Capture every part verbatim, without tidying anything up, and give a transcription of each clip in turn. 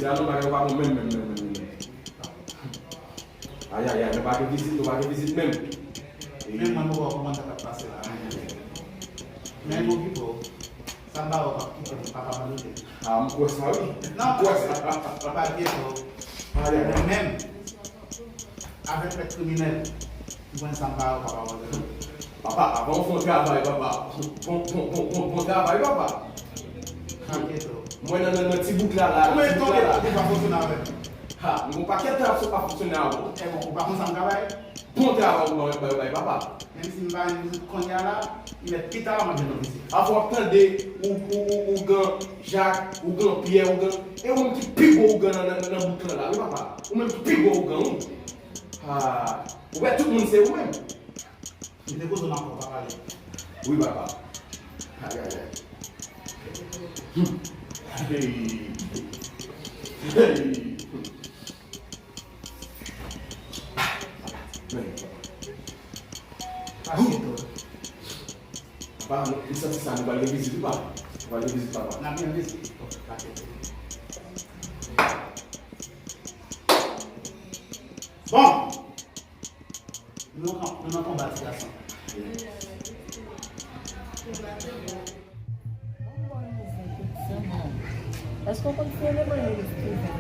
La, nou bagay yo pa bon menm, menm, menm, menm, menm. Ayayay, nou pa gen vizit, nou pa gen vizit menm. Men mwen, mwen wè kòman sa t ap pase la. Men m okipe w. Sa m ba w ap kite m, papa abandone. Ah, m kwè sa, wi. Non, m kwè sa. Pa kite w. Ayayay. Mwen menm, avèk lòt kriminèl, m konn sa m ba w, papa abandone. Papa, avan w fè yon travay, papa. Bon, bon, bon, bon, bon travay, papa. Pa kite w. Mwen nan, nan, nan ti bouk la, la, ti bouk la, la. Ou pa fonksyone avè m. Ha, m gon pakèt travay sou pa fonksyone avè w. E bon, ou pa konn sa m travay? Bon travay ou bay, bay, bay papa. Menm si m pa jwenn vizit kounye a la, li mèt pita m ap jwenn yon vizit. Afè w ap tande ou, ou, ou, ougan Jak, ougan Pyè, ougan. E ou menm ki pi gwo ougan nan, nan, nan bouk lan la, wi papa. Ou menm ki pi gwo ougan, wi. Ha, ou wè tout moun se ou menm. M te koze w makò, pa pale. Wi, papa. Ayayay. Hmm. Hey. Hey. Men. Pase tou. Papa, m santi sa, nou pral gen vizit, wi, papa. Nou pral gen vizit, papa. N ap gen vizit. Bon. Nou nan, nou nan konba, ti gason. Èske w konn ki eleman yo rele Steven nan?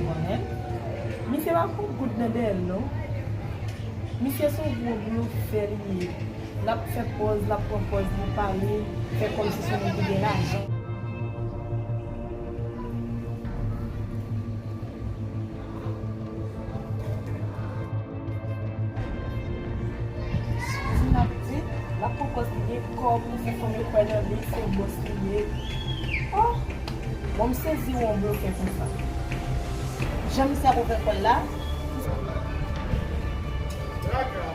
Mwen menm? Misye pa pran goud nan dèyè l non. Misye se yon gwo blofè li ye. L ap fè pòz, l ap pran pòz li pale, fè kòmsi se yon moun ki gen lajan. Di n ap di, l ap pran pòz li gen kòb, li fè fanm yo kwè nan li, se yon bòs li ye. Oh! Bon, m sezi wè yon blofè konsa. Jan misye ap ouvè kò l la. Traka.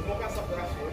Bon, ka sa rache.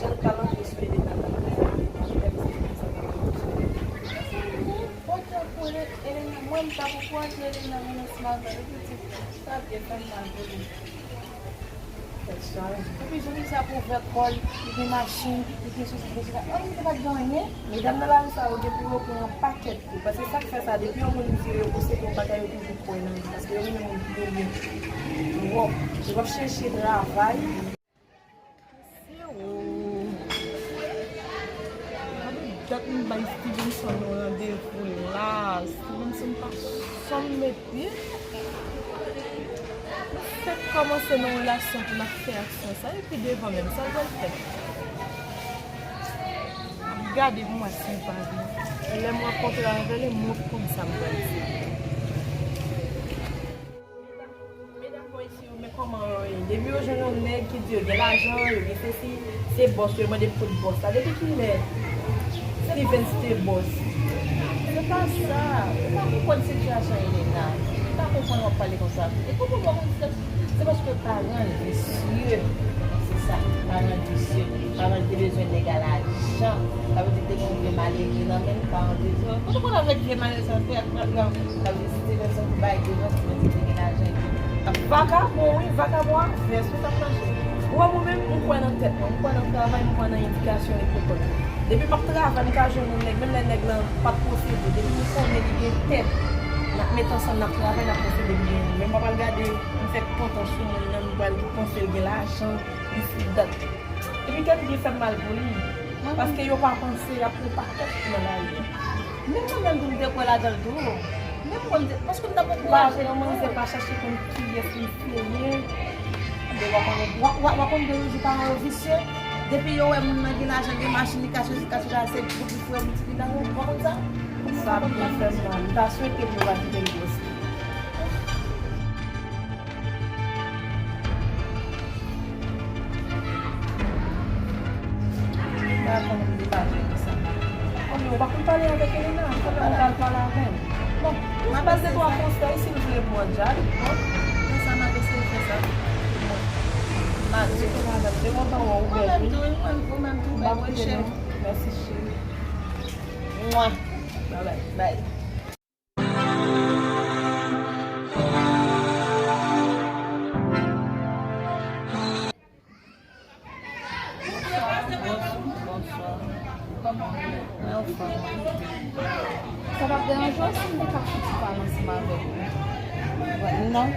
Jan l pral antre sou Elena nan, pote pou Elena, mwen m t ap ankouraje Elena nan smaga, epi ti sa byen fè m mal pou li. Tèt chaje. Epi jan misye ap ouvè kò l, li gen machin, li gen sesi, li gen sela. An, misye pa t gen anyen. Medam nan lari sa yo gen pou yo pran yon pakèt kou. Paske sa k fè sa, depi yon moun vire yo posede yon bagay, yo toujou kwè nan li. Paske yo renmen moun ki renmen twòp. Yo p ap chèche travay. Gade dat m bay Stevenson yon randevou la. Stevenson pa janm mete. Nou fèk kòmanse nan relasyon pou n ap fè aksyon sa. Epi devan menm, sa l pral fè? M ap gade pou m wè si l pa vini. E lè m rankontre avè l, m ap konn sa m pral di. Medam, medam bò isi yo, men kòman yo ye. Depi yo jwenn yon nèg ki di yo gen lajan, yo gen sesi, se bòs yo, yo mande pou kot bòs la. Depi kilè Steven te bòs? Se pa sa. Ou pa konprann sitiyasyon Elena. Ou pa konprann w ap pale konsa. E kòman w pa konn sitiyasyon? Se paske paran l visye. Se sa. Paran l visye. Paran l te bezwen nèg a lajan. Sa vle di te gen yon vye malere nan men l, paran l te di, kote w pral avèk vye malere sa, frè, frè, frè? Sa vle di, si te lèzòt ki bay devan, ki mwen te gen lajan epi. Vakabon, wi, vakabon a vès, wi, t ap mache. Ou wè mwen menm, m kwè nan tèt mwen, m kwè nan travay, m kwè nan edikasyon, et cetera. Depi m ap travay, m ka jwenn yon nèg, menm lè nèg lan pa t posede, depi m konnen li gen tèt, n ap met ansanm, n ap travay, n ap posede, m gen. Men m pa pral gade, m fè kontan sou moun nan, m pral panse l gen lajan, isi dat. Epi kèt li fè m mal pou li. Paske yo pa panse y ap pran pakèt nan lari. Menm mwen menm tou m te kwè ladan l tou. Menm mwen m te, paske m t ap ankouraje l. Yon manzè pa chache konn kiyès misye ye. Depi w ap konn, w ap, w ap, w ap konn de yon jou paran yo visye. Depi yo wè moun nan gen lajan, gen machin, li ka chwazi, ka chwazi se gwo pi frè, moun ti ki lajan. W ap konn sa? Sa ap byen fè m mal. M ta swete pou yo pa kite l gwo. Dakò, m degaje konsa. Kòm yo pa konn pale avèk Elena, fò m al pale avè l. Bon. M ap pase twa konsèy, si l vle pran djab. Bon, konsa m ap eseye fè sa. M ap di tou, madanm, te kontan wè w bèl, wi. Ou menm tou, ou menm tou, bèl wi, cheri. Mèsi, cheri. Mwa. Bye bye. Bye. Bonswa. Bonswa. Kòman w ye? Mwen anfòm. Sa p ap deranje w si m te ka fouti pale ansanm avèk ou? Non.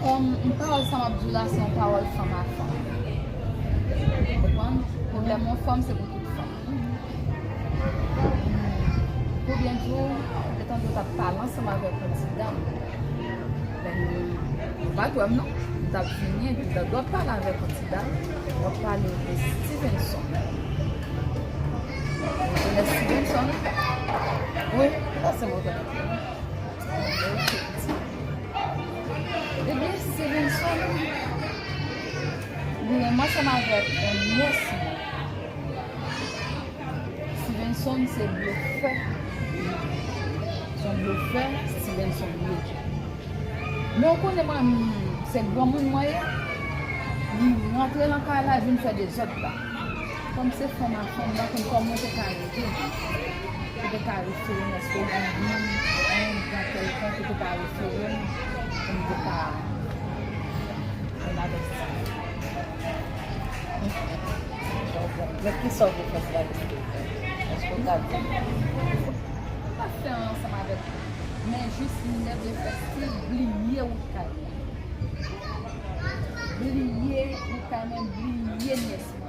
Kòm m pawòl sa m ap di w la, se yon pawòl fanm a fanm. Ou konprann? Pwoblèm yon fanm, se pou tout fanm. Pou byen di w, m te tande w t ap pale ansanm avèk yon ti dam. Men, ou pa t wè m non. M t ap vini, epi m tande w ap pale avèk yon ti dam. W ap pale de Stevenson. Ou konnen Stevenson? Wi, sa se mwen konnen. Ebyen, Stevenson, li renmen ansanm avèk yon nyès mwen. Stevenson se blofè. Se yon blofè, Stevenson ye. Men w konnen mwen, se granmoun mwen ye. Li rantre nan kay la, vin fè dezòd la. Kòm se fanm a fanm, m pa konn kòman w te ka rive. Ou te ka refere m, èske w gen moun, yon moun nan kèlkonk ou te ka refere m, pou m te ka jwenn avèk sa? Men kisa w te fè sou la liste? Èske w ka di m? Mwen pa fè anyen ansanm avèk ou. Men jis m te vle fè stil bliye wout kay mwen. Bliye wout kay mwen, bliye nyès mwen.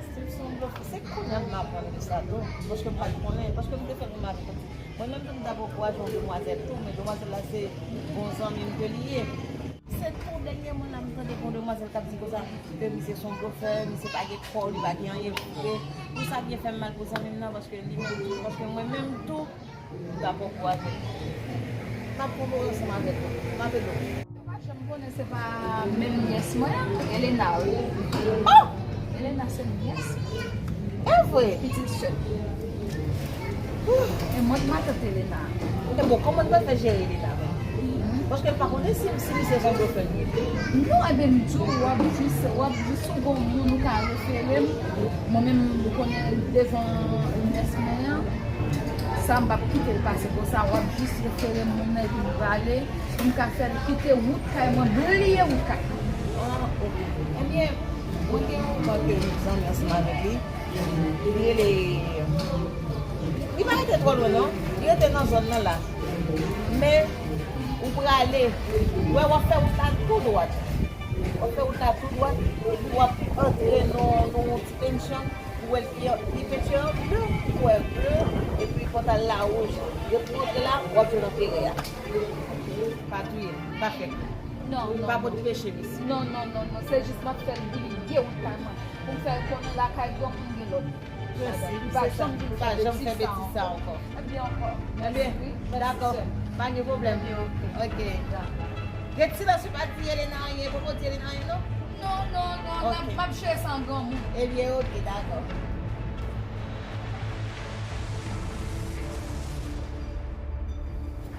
Stevenson blofè, se kounye a m aprann de sa tou, paske m pa t konnen, paske m te fè l menm avèk yon ti, mwen menm tou m t ap ankouraje yon demwazèl tou, men demwazèl la se bon zanmi m ke li ye. Se tou dènyèman la m tande yon demwazèl k ap di konsa ke misye se yon blofè, misye pa gen kò, li pa gen anyen vre. Pou sa byen fè m mal pou zanmi m nan, paske li menm tou, paske mwen menm tou, m t ap ankouraje l. M ap pran pòz ansanm avèk ou. M ap ede w. Ou pa janm konnen se pa menm nyès mwen an, Elena, wi. Oh! Elena se nyès mwen. E vre? Pitit sè m. E mwen k matant Elena. E bon, kòman n pral fè jere Elena menm? Paske m pa konnen si, si misye se yon blofè l ye. Non, ebyen m di w, w ap jis, w ap jis, ou gon moun ou ka refere m. Mwen menm, m konnen devan nyès mwen an, sa m p ap kite l pase konsa, w ap jis refere m moun nan epi m prale, m ka fè l kite wout kay mwen, bliye wout kay mwen. Ah, ok. Ebyen, mwen gen yon moun ke m zanmi ansanm avèk li. Li rele, li pa rete twò lwen non. Li rete nan zòn nan la. Men, ou prale, ou wè, w ap fè wout la tou dwat. W ap fè wout la tou dwat, epi w ap antre nan, nan yon ti pensyon, ou wè li, li pensyon an ble, ou wè ble, epi pòtay la wouj. Depi w antre la, w ap jwenn anperè a. Pa touye l, pa fè l. Non, non, non. Pa pot peche, mesye. Non, non, non, non. Se jis m ap fè l bliye wout kay mwen. Pou m fè l konnen lakay granmoun gen lòt. Mèsi, se sa. Ou pa janm fè betiz sa ankò. Ebyen, ankò. Ebyen, dakò. Pa gen pwoblèm. Ebyen, ok. Ok. Dakò. Ret silans, ou pa di Elena anyen, poko di Elena anyen, non? Non, non, non, m ap, m ap jere sa an granmoun. Ebyen, ok, dakò.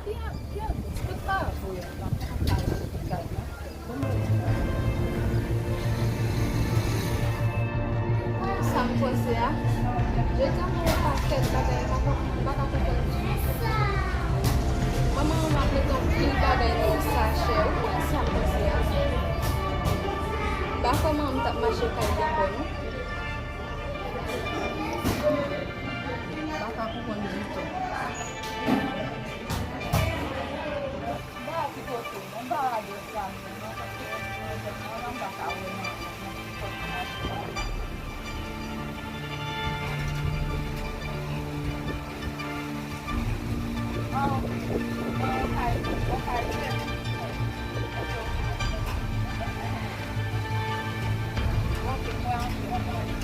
Ki a, ki a, ki pa voye m nan kay la. Ou konn sa m panse a? Jodi a, mwen yon pakèt bagay, m pa ka, m pa ka konprann. Manman, manman ap mete anpil bagay nan yon sachè. Ou konn sa m panse a? M pa kwè manman m t ap mache kay li ankò, non. M pa ka konprann ditou. M pa wè ki kote, non, m pa wè adrès la menm, non, paske mwen menm, mwen pa ka wè nan, nan ki kote m achte bagay. Ah, ok. Bon, kay, bon, kay, ok, ok. Ok, mwen antre, mwen antre.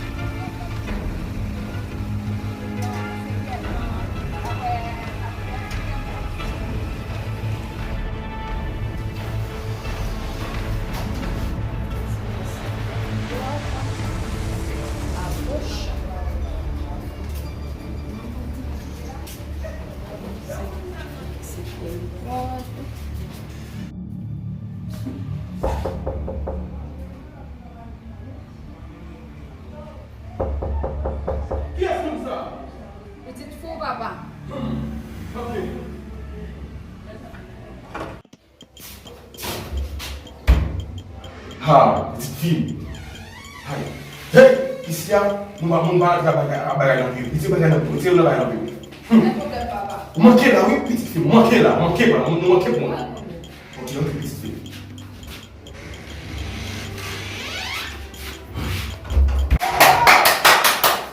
Agoch. Papa. Ha, pitit fi m. Hay. Hey, isi a, nou pa, nou pa antre a bagay, a bagay nan piye. Retire bagay nan piye, retire bagay nan piye. Ou manke la, wi, pitit fi m. Ou manke la, ou manke la, ou manke pou mwen. Ok, ok, pitit fi m.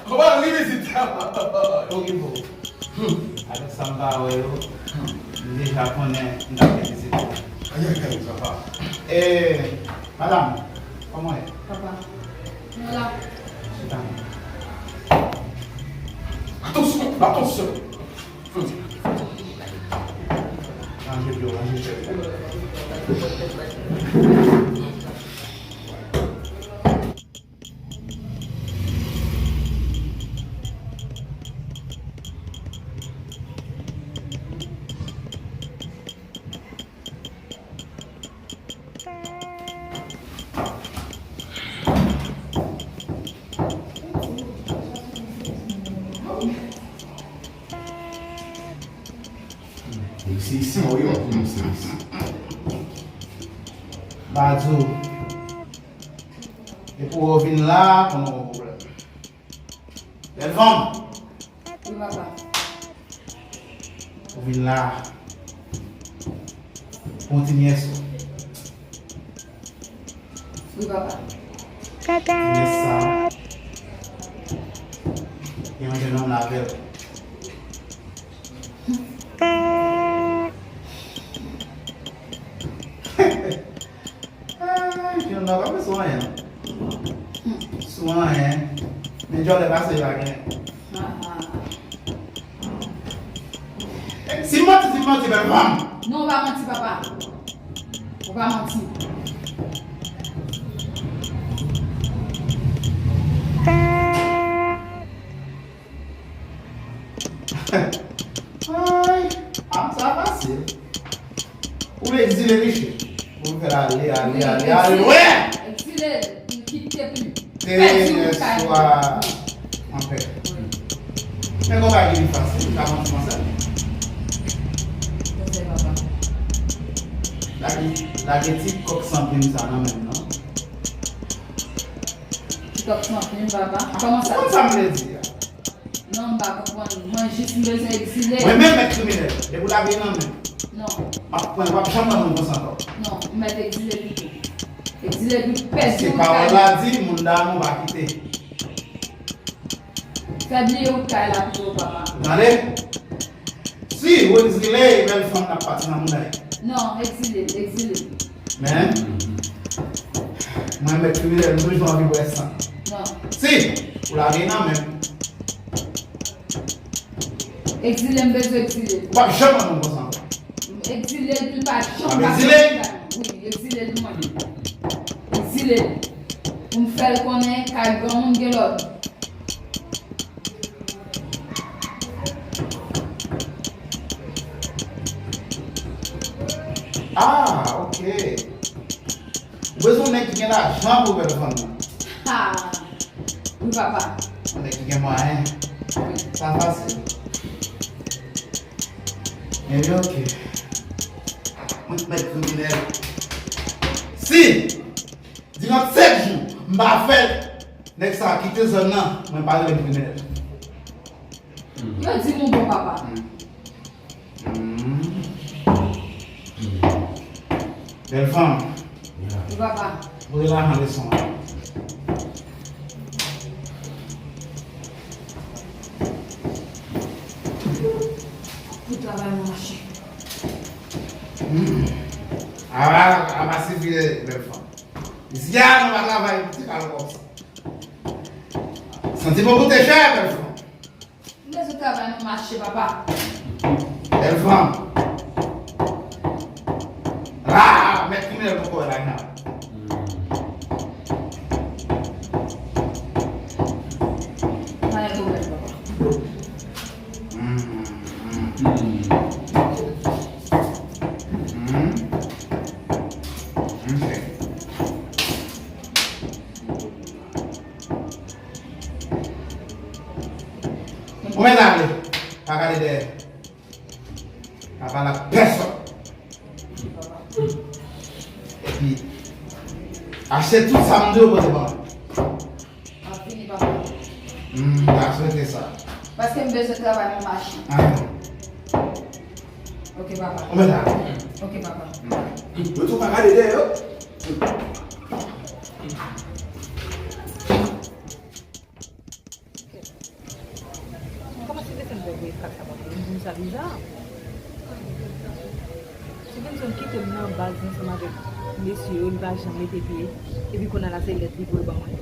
Kòman li vizit? Avèk sa m pa wè yo, m deja konnen m t ap gen vizit. Ayayay, papa. E, madanm, kòman w ye? Papa, mwen la. Chita. Atansyon, atansyon. Ranje pye w, ranje chèz ou. Se isi mwen wi w ap konnen se isi. Badou. Depi w vin la, konnen w gen pwoblèm. Bèl fanm. Wi, papa. Ou vin la pou yon ti nyès ou. Wi, papa. Ti nyès sa, gen yon jennonm avè l. Ay, jennonm nan pa bezwen anyen non. Sou anyen. Men djòlè pase yo pa genyen. Si m manti, di m manti, bèl fanm. Non, ou pa manti, papa. Ou pa manti. Ay, ap sa fasil. Ou vle egzile misye. Pou m fè l ale, ale, ale, ale lwen. Egzile l, pou l kite, pou l pèdi wout kay li. Anpè. Men konba ki pi fasil, m ka manti konsa. Lage, lage ti kòk san plim sa nan men m non. Ti kòk san plim, papa. Kòman sa? Ou konn sa m vle di a? Non, m pa konprann. Mwen jis m bezwen egzile. Mwen menm mèt kriminèl. Depi w lage nan men m. Non. M ap pran, w ap janm wè moun konsa ankò. Non, ou mèt egzile pito. Egzile pou pèdi wout kay la. Paske pawòl la di, moun damou pa kite. Fè bliye wout kay la pito, papa. Tande? Si ou egzile, bèl fanm n ap pati nan mouda. Non, egzile, egzile. Men, mwen mèt kriminèl, m toujou anvi bwè san. Non. Si ou lage nan men m. Egzile, m bezwen egzile. Ou p ap janm wè moun konsa ankò. Egzile, li pa janm pa egzile. Wi, egzile l mwen. Egzile l. Pou m fè l konnen kay granmoun gen lòd. Ah, ok. Ou bezwen yon nèg ki gen lajan pou bèl fanm nan. Ha! Wi, papa. Yon nèg ki gen mwayen. Wi. Sa fasil. Ebyen, ok. Mwen mèt kriminèl. Si, diran senk jou, m pa fè nèg sa kite zòn nan, mwen pa rele m kriminèl. Yo di m ou bon, papa. Hmm. Bèl fanm. Wi, papa. Voye lajan leson an. Pou travay mwen mache. Hmm. Aba, aba sifi, bèl fanm. Isi a, nou pa travay ti kal konsa. Santi bon koute chè, bèl fanm. M bezwen travay nan mache, papa. Bèl fanm. La, mèt kriminèl poko wè la, nan. Pa gen pwoblèm, papa. Hmm, hmm, hmm. Hmm. Ok. Ou mèt ale. Pa gade dèyè. Pa pale ak pèsonn. Epi, achte tout sa m di w pote ban mwen. M ap vini, papa. M ta swete sa. Paske m bezwen travay pou m achte. Ah, non. Ok, papa. Ou mèt ale. Ok, papa. Yo tou pa gade dèyè yo. Kòman Stevenson fè voye kat sa ban mwen? Li di m sa biza. Stevenson kite m nan baz ansanm avèk mesye yo, li pa janm mete pye, epi kounye a la se lèt li voye ban mwen.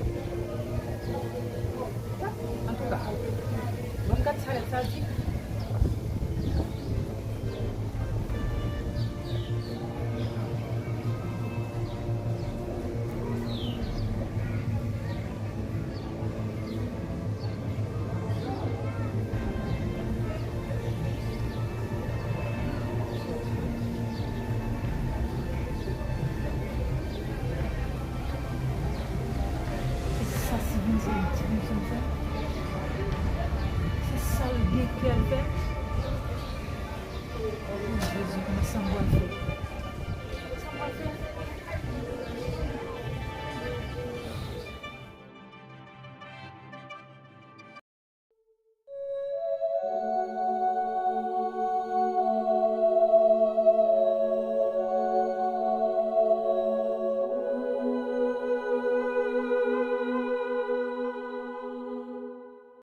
Antouka, ban m gad sa lèt sa di. Se sa Stevenson, Stevenson fè? Se sa l gen kè l fè? O Jezi, konnen sa m pral fè.